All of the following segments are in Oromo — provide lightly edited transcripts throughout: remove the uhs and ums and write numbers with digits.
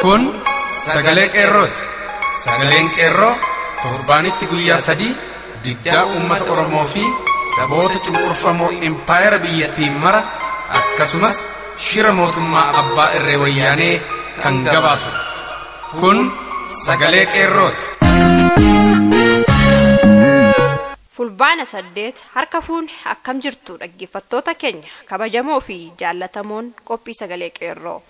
Kun sagalee qeerrooti. Sagaleen qeerroo torbaanitti guyyaa 3 diddaa uummata Oromoo fi saboota cunqurfamoo impaayera biyyattiin mara akkasumas shira mootummaa abbaa irree wayyaanee kan gabaasudha. Kun sagalee qeerrooti. Fulbaana 8 harka fuune akkam jirtu dhaggeeffattoota keenya kabajamoo fi jaallatamoon qophii sagalee qeerroo.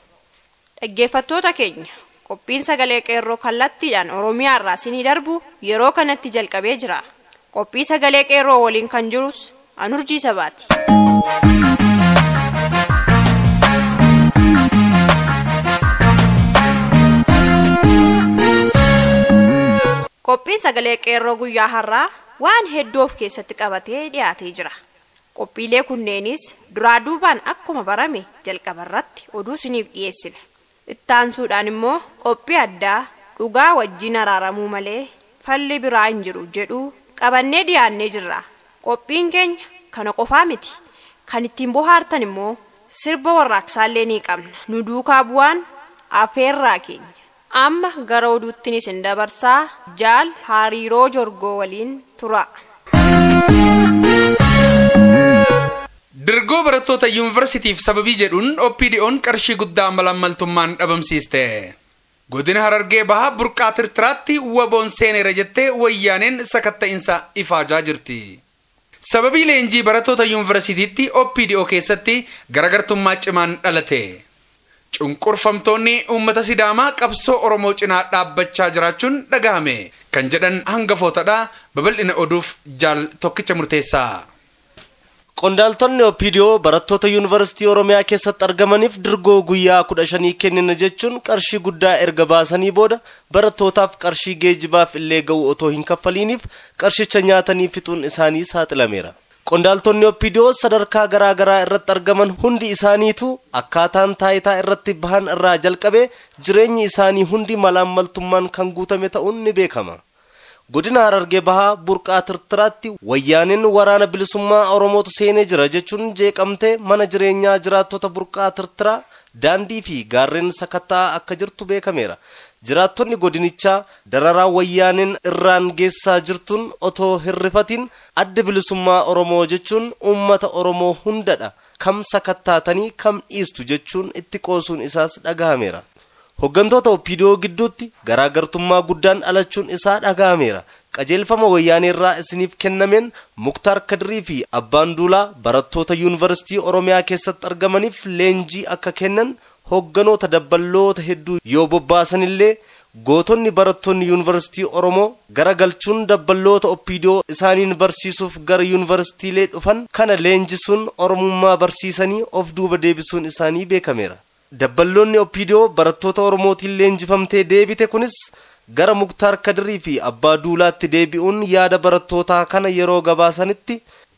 Dhaggeeffattoota keenya qophiin sagalee qeerroo kallattiidhaan Oromiyaa irraa isinii darbu yeroo kanatti jalqabee jira. Qophii sagalee qeerroo waliin kan jirus Anurjii Sabaati. Qophiin sagalee qeerroo guyyaa har'aa waan hedduu of keessatti qabatee dhiyaatee jira. Qophiilee kunneenis duraa duubaan akkuma barame jalqaba irratti oduu isiniif dhiyeessina. Ittaansuudhaan immoo qophii addaa dhugaa wajjin araaramuu malee falli biraa hin jiru jedhu qabannee dhiyaannee jirra. Qophiin keenya kana qofaa miti. Kan ittiin bohaartan immoo sirba warraaqsaallee ni qabna. Nu duukaa bu'aan afeerraa keenya. Amma gara oduutti isin dabarsaa jaal hariiroo jorgoo waliin tura. Dirgoo barattoota yuunivarsiitiif sababii jedhuun OPDO'n qarshii guddaa malaammaltummaan dhabamsiiste. Godina Harargee Bahaa burqaa Tirtiraatti waboon seeneera jettee wayyaaneen sakatta'insa ifaajaa jirti. Sababii leenjii barattoota yuunivarsiitiitti OPDO keessatti garagartummaa cimaan dhalate. Cunqurfamtoonni uummata Sidaamaa qabsoo Oromoo cinaa dhaabbachaa jiraachuun dhagahame kan jedhan hangafootadha. Babal'ina oduuf jaal tokkicha murteessaa. Qondaaltonni OPDO barattoota yuunivarsiitii Oromiyaa keessatti argamaniif dirgoo guyyaa 15 kennina jechuun qarshii guddaa erga baasanii booda barattootaaf qarshii geejibaaf illee ga'u otoo hin kaffaliiniif qarshicha nyaatanii fixuun isaanii saaxilameera. Qondaaltonni OPDO sadarkaa garaa garaa irratti argaman hundi isaaniitu akkaataan taayitaa irratti bahan irraa jalqabee jireenyi isaanii hundi malaammaltummaan kan guutame ta'uun ni beekama. Godina Harargee Bahaa burqaa Tirtiraatti wayyaaneen waraana bilisummaa Oromootu seenee jira jechuun jeeqamtee mana jireenyaa jiraattota burqaa Tirtiraa daandii fi gaarreen sakatta'aa akka jirtu beekameera. Jiraattonni godinichaa dararaa wayyaaneen irraan geessaa jirtuun otoo hirrifatiin adda bilisummaa Oromoo jechuun uummata Oromoo hundadha. Kam sakattaatanii kam dhiistu jechuun itti qoosuun isaas dhagahameera. Hooggantoota OPDO gidduutti garaagartummaa guddaan dhalachuun isaa dhagahameera. Qajeelfama wayyaanee irraa isiniif kennameen Muktaar Kadirii fi Abbaan Duulaa barattoota yuunivarsiitii Oromiyaa keessatti argamaniif leenjii akka kennan hoogganoota dabballoota hedduu yoo bobbaasanillee gootonni barattoonni yuunivarsiitii Oromoo gara galchuun dabballoota OPDO isaaniin barsiisuuf gara yuunivarsiitiilee dhufan kana leenjisuun Oromummaa barsiisanii of duuba deebisuun isaanii beekameera. Dabballoonni OPDO barattoota Oromootiin leenjifamtee deebite kunis gara Muktaar Kadirii fi Abbaa Duulaatti deebi'uun yaada barattootaa kana yeroo gabaasanitti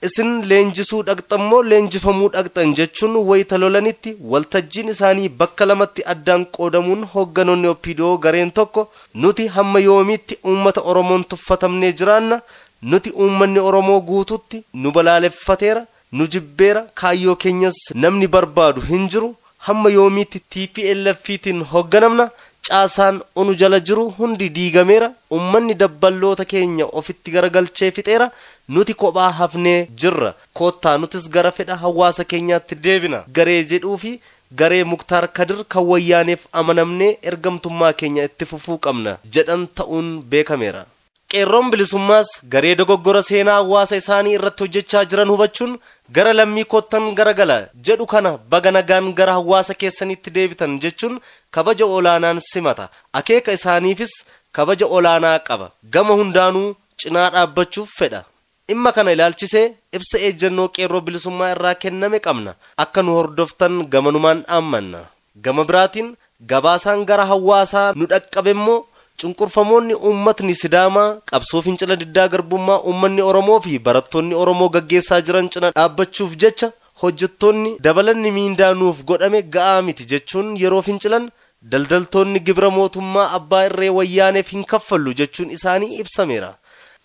isin leenjisuu dhaqxammoo leenjifamuu dhaqxan jechuun wayita lolanitti waltajjiin isaanii bakka lamatti addaan qoodamuun hoogganoonni OPDO gareen tokko nuti hamma yoomiitti uummata Oromoon tuffatamnee jiraanna, nuti uummanni Oromoo guututti nu balaaleffateera, nu jibbeera, kaayyoo keenyas namni barbaadu hin jiru, hamma yoomiitti TPLF-tiin hoogganamna, caasaan onu jala jiru hundi diigameera, uummanni dabballoota keenya ofitti garagalchee fixeera, nuti kophaa hafnee jirra, koottaa nutis gara fedha hawaasa keenyaatti deebina garee jedhuu fi garee Muktaar Kadir kan wayyaaneef amanamnee ergamtummaa keenya itti fufuu qabna jedhan ta'uun beekameera. Qeerroon bilisummaas garee dogoggora seenaa hawaasa isaanii irratti hojjechaa jiran hubachuun gara lammii koottan garagala jedhu kana baga nagaan gara hawaasa keessanitti deebitan jechuun kabaja olaanaan simata. Akeeka isaaniifis kabaja olaanaa qaba. Gama hundaanuu cinaa dhaabbachuuf fedha. Dhimma kana ilaalchisee ibsa ejjennoo qeerroo bilisummaa irraa kenname qabna. Akka nu hordoftan gamanumaan dhaammanna. Gama biraatiin gabaasaan gara hawaasaa nu dhaqqabe immoo cunqurfamoonni uummatni Sidaamaa qabsoo fincila diddaa garbummaa uummanni Oromoo fi barattoonni Oromoo gaggeessaa jiran cina dhaabbachuuf jecha hojjettoonni dabalanni miindaa nuuf godhame ga'aa miti jechuun yeroo fincilan daldaltoonni gibira mootummaa abbaa irree wayyaaneef hin kaffallu jechuun isaanii ibsameera.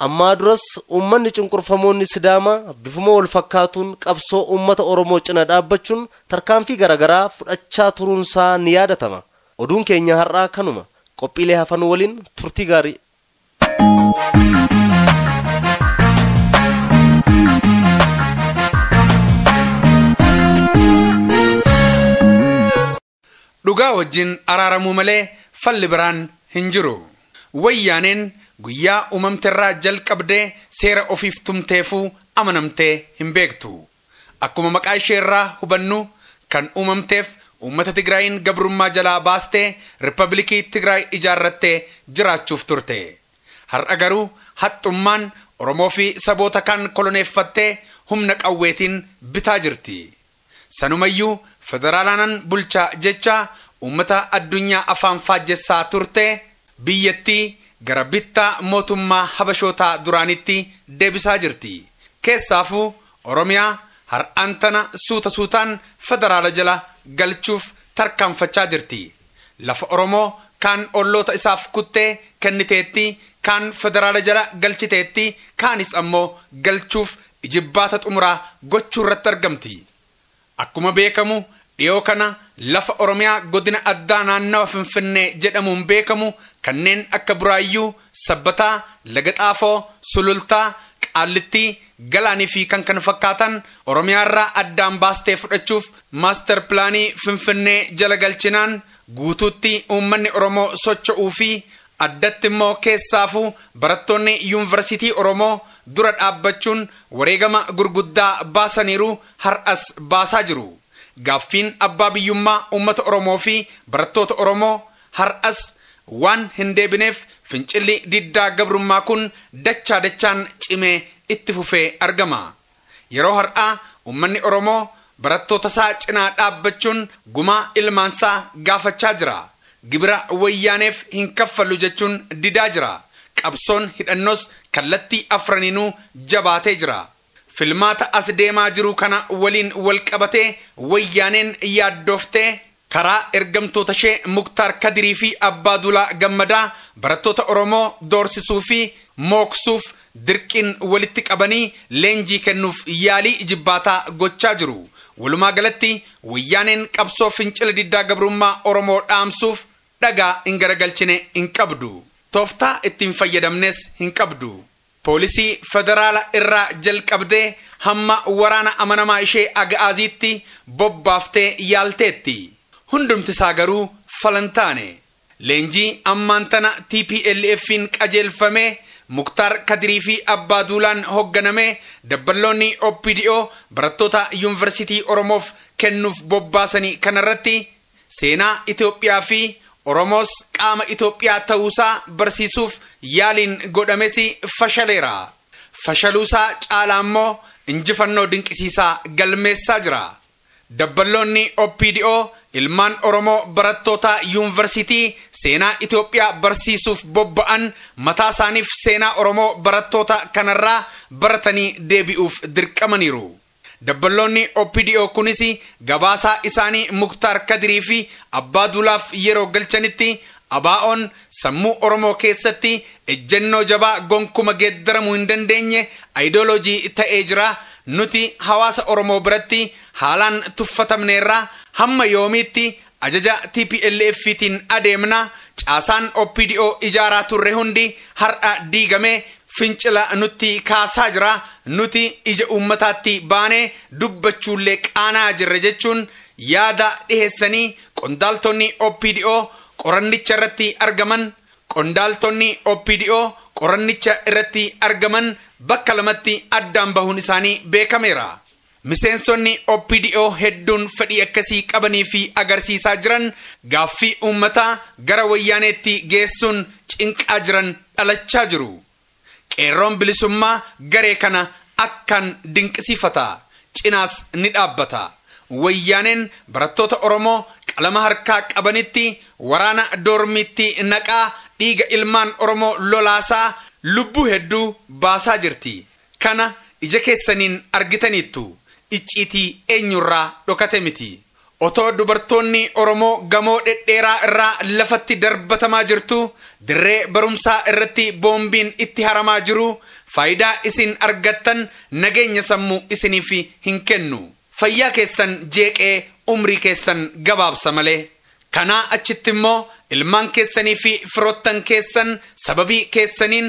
Ammaa duras uummanni cunqurfamoonni Sidaamaa bifuma wal fakkaatuun qabsoo uummata Oromoo cina dhaabbachuun tarkaanfii garaagaraa fudhachaa turuunsaa ni yaadatama. Oduun keenya har'aa kanuma. Qophiilee hafan waliin turtii gaarii. Dhugaa wajjin araaramuu malee falli biraan hin jiru. Wayyaaneen guyyaa uumamterraa jalqabdee seera ofiif tumteefuu amanamtee hin beektu. Akkuma maqaa isheerraa hubannu kan uumamteef uummata Tigraayin gabrummaa jalaa baastee Riippaabilikii Tigraay ijaarrattee jiraachuuf turte. Har'a garuu haxxummaan Oromoo fi saboota kaan koloneeffattee humna qawweetiin bitaa jirti. Sanumayyuu federaalaanan bulchaa jecha uummata addunyaa afaan faajjessaa turte biyyattii gara bittaa mootummaa habashootaa duraanitti deebisaa jirti. Keessaafuu Oromiyaa har'aan tana suuta suutaan federaala jala galchuuf tarkaanfachaa jirti. Lafa Oromoo kaan olloota isaaf kuttee kenniteetti, kaan federaala jala galchiteetti, kaanis ammoo galchuuf ijibbaata xumuraa gochuu irratti argamti. Akkuma beekamu dhiyoo kana lafa Oromiyaa godina addaa naannawa Finfinnee jedhamuun beekamu kanneen akka Buraayyuu, Sabbataa, Laga Xaafoo, Sulultaa, Qaallittii, Galaanii fi kan kana fakkaatan Oromiyaarraa addaan baastee fudhachuuf maaster pilaanii Finfinnee jala galchinaan guutuutti uummanni Oromoo socho'uu fi addatti immoo keessaafuu barattoonni yuunivarsiitii Oromoo dura dhaabbachuun wareegama gurguddaa baasaniiru har'as baasaa jiru. Gaaffiin abbaa biyyummaa uummata Oromoo fi barattoota Oromoo har'as waan hin deebineef fincilli diddaa gabrummaa kun dachaa dachaan cimee itti fufee argama. Yeroo har'aa uummanni Oromoo barattoota isaa cinaa dhaabbachuun gumaa ilmaansaa gaafachaa jira. Gibira wayyaaneef hin kaffallu jechuun didaa jira. Qabsoon hidhannoos kallattii afraniinuu jabaatee jira. Filmaata as deemaa jiru kana waliin wal qabatee wayyaaneen yaaddooftee karaa ergamtoota ishee Muktaar Kadirii fi Abbaa Duulaa Gammadaa barattoota Oromoo doorsisuu fi mooksuuf dirqiin walitti qabanii leenjii kennuuf yaalii ijibbaataa gochaa jiru. Walumaa galatti wayyaaneen qabsoo fincila diddaa gabrummaa Oromoo dhaamsuuf dhagaa hin garagalchine hin qabdu. Tooftaa ittiin fayyadamnes hin qabdu. Poolisii federaala irraa jalqabdee hamma waraana amanamaa ishee Aga'aaziitti bobbaaftee yaalteetti. Hundumti isaa garuu falantaane. Leenjii ammaan tana TPLF'n qajeelfamee Muktaar Kadirii fi Abbaa Duulaan hoogganamee dabballoonni OPDO barattoota yuunivarsiitii Oromoof kennuuf bobbaasanii kanarratti seenaa Itoophiyaa fi Oromoos qaama Itoophiyaa ta'uusaa barsiisuuf yaaliin godhames fashaleera. Fashaluusaa caalaa immoo injifannoo dinqisiisaa galmeessaa jira. Dabballoonni OPDO ilmaan Oromoo barattoota yuunivarsiitii seenaa Itoophiyaa barsiisuuf bobba'an mataa isaaniif seenaa Oromoo barattoota kanarraa baratanii deebi'uuf dirqamaniiru. Dabballoonni OPDO kunis gabaasaa isaanii Muktaar Kadirii fi Abbaa Duulaaf yeroo galchanitti ABO'n sammuu Oromoo keessatti ejjennoo jabaa gonkuma geeddaramuu hin dandeenye ayidooloojii ta'ee jira. Nuti hawaasa Oromoo biratti haalaan tuffatamneerra hamma yoomiitti ajaja TPLF'tiin adeemna. Caasaan OPDO ijaaraa turre hundi har'a diigamee fincila nutti kaasaa jira. Nuti ija uummataatti baanee dubbachuullee qaanaa jirra jechuun yaada dhiheessanii qondaaltonni OPDO qorannicha irratti argaman qondaaltonni OPDO qorannicha irratti argaman bakka lamatti addaan bahuun isaanii beekameera. Miseensonni OPDO hedduun fedhii akkasii qabanii fi agarsiisaa jiran gaaffii uummataa gara wayyaaneetti geessuun cinqaa jiran dhalachaa jiru. Qeerroon bilisummaa garee kana akkaan dinqisiifata. Cinaas ni dhaabbata. Wayyaaneen barattoota Oromoo qalama harkaa qabanitti waraana doormiitti naqaa dhiiga ilmaan Oromoo lolaasaa lubbuu hedduu baasaa jirti. Kana ija keessaniin argitaniittu. Icciitii eenyurraa dhokate miti. Otoo dubartoonni Oromoo gamoo dhedheeraa irraa lafatti darbatamaa jirtu, dirree barumsaa irratti boombiin itti haramaa jiru, faayidaa isin argattan nageenya sammuu isiniif hin kennu. Fayyaa keessan jeeqee umrii keessan gabaabsa malee. Kanaa achitti immoo ilmaan keessanii fi firoottan keessan sababii keessaniin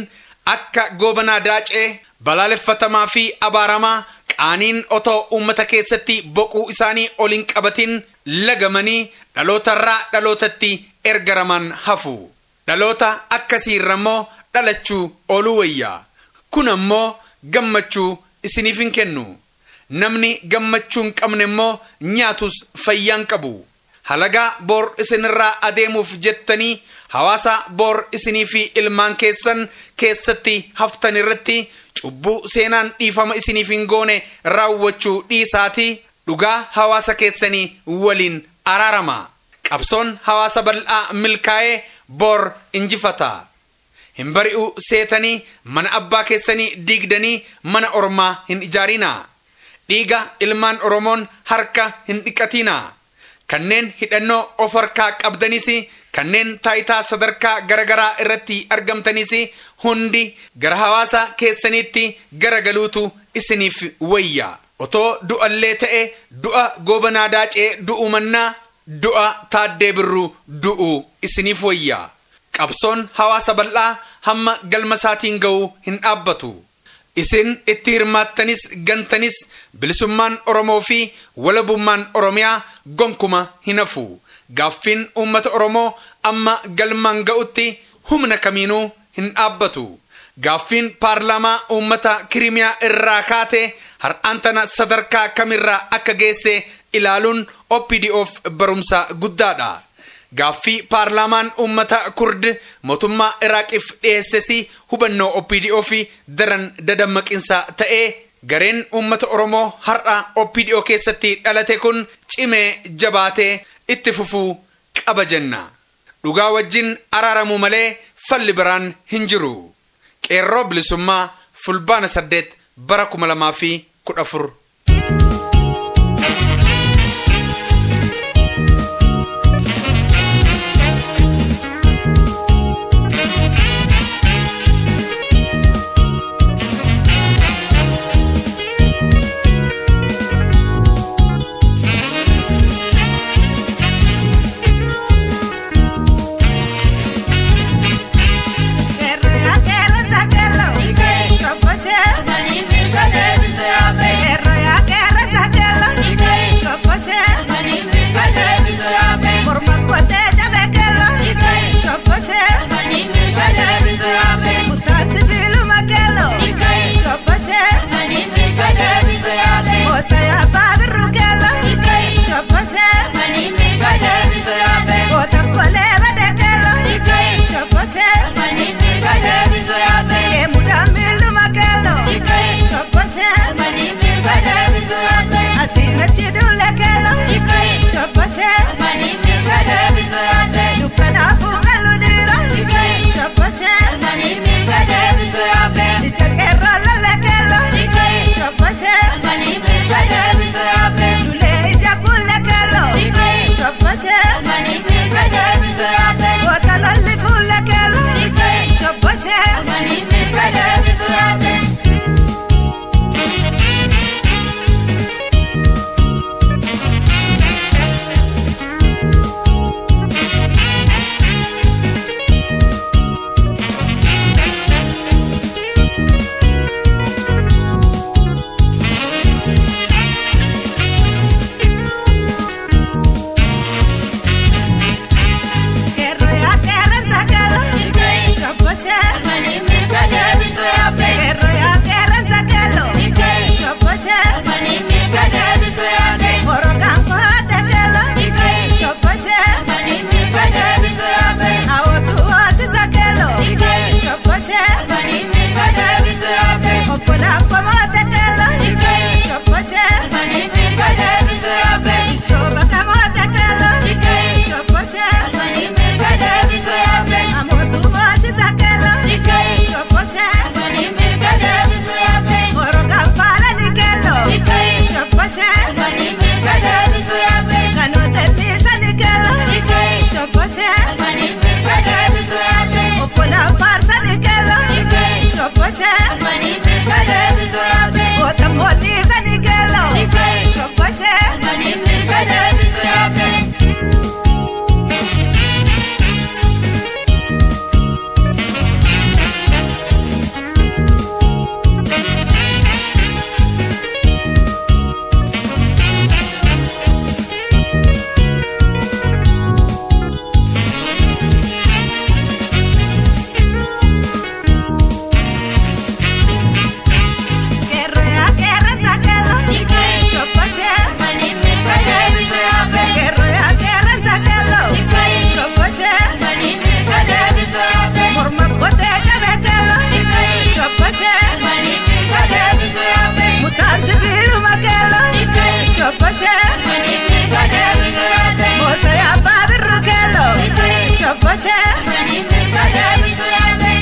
akka Goobanaa Daacee balaaleffatamaa fi abaaramaa qaaniin otoo uummata keessatti boquu isaanii ol hin qabatin lagamanii dhalootarraa dhalootatti ergaraman hafu. Dhaloota akkasiirra immoo dhalachuu ooluu wayya. Kun ammoo gammachuu isiniif hin kennu. Namni gammachuu hin qabne immoo nyaatus fayyaa hin qabu. Halagaa boor isinirraa adeemuuf jettanii hawaasa boor isinii fi ilmaan keessan keessatti haftan irratti cubbuu seenaan dhiifama isiniif hin goone raawwachuu dhiisaatii dhugaa hawaasa keessanii waliin araarama. Qabsoon hawaasa bal'aa milkaa'ee boor injifata. Hin bari'u seetanii mana abbaa keessanii diigdanii mana ormaa hin ijaarinaa. Dhiiga ilmaan Oromoon harka hin dhiqatinaa. Kanneen hidhannoo of harkaa qabdanis, kanneen taayitaa sadarkaa garagaraa irratti argamtanis hundi gara hawaasa keessaniitti garagaluutu isiniif wayya. Otoo du'allee ta'e du'a Goobanaa Daacee du'u mannaa du'a Taaddee Birruu du'u isiniif wayya. Qabsoon hawaasa bal'aa hamma galma isaatiin ga'uu hin dhaabbatu. Isin itti hirmaattanis gantanis bilisummaan Oromoo fi walabummaan Oromiyaa gonkuma hin hafu. Gaaffiin uummata Oromoo amma galmaan ga'utti humna kamiinuu hin dhaabbatu. Gaaffiin paarlaamaa uummata Kiriimiyaa irraa kaate har'aan tana sadarkaa kamirraa akka geesse ilaaluun OPDOf barumsa guddaadha. Gaaffii paarlaamaan uummata Kurd mootummaa Iraaqiif dhiyeesses hubannoo OPDO fi daran dadammaqinsa ta'ee gareen uummata Oromoo har'a OPDO keessatti dhalate kun cimee jabaatee itti fufuu qaba jenna. Dhugaa wajjin araaramuu malee falli biraan hin jiru. Qeerroo Bilisummaa, Fulbaana 8 bara 2014. Pero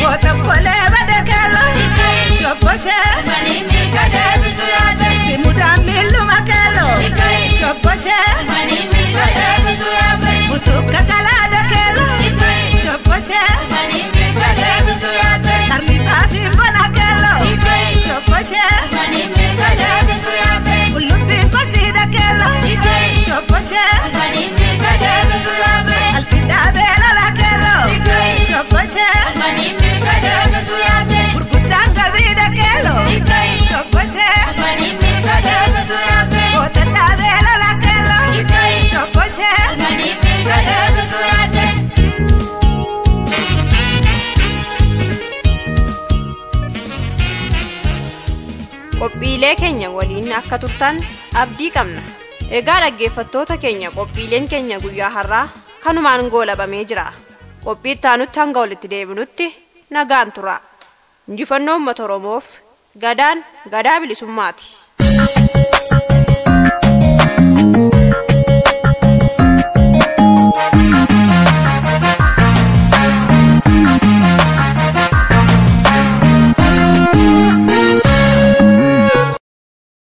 Goota kolee bade keelloo shobbosee. Simudaan miilluma keelloo shobbosee. Butukka kalaada keelloo shobbosee. Karnitaa fi bona keelloo shobbosee. Qullubbiin kosiidha keelloo shobbosee. Alfidhaa beelala keelloo shobbosee. Gurguddaan gabiidha keelloo shobbosee. Gootadhaa beelala keelloo shobbosee. Qophiilee keenya waliin akka turtan abdii qabna. Egaa dhaggeeffattoota keenya, qophiileen keenya guyyaa har'aa kanumaan goolabamee jira. Qophii itti aanutti hanga walitti deebinutti nagaan tura. Injifannoo uummata Oromoof, gadaan gadaa bilisummaati.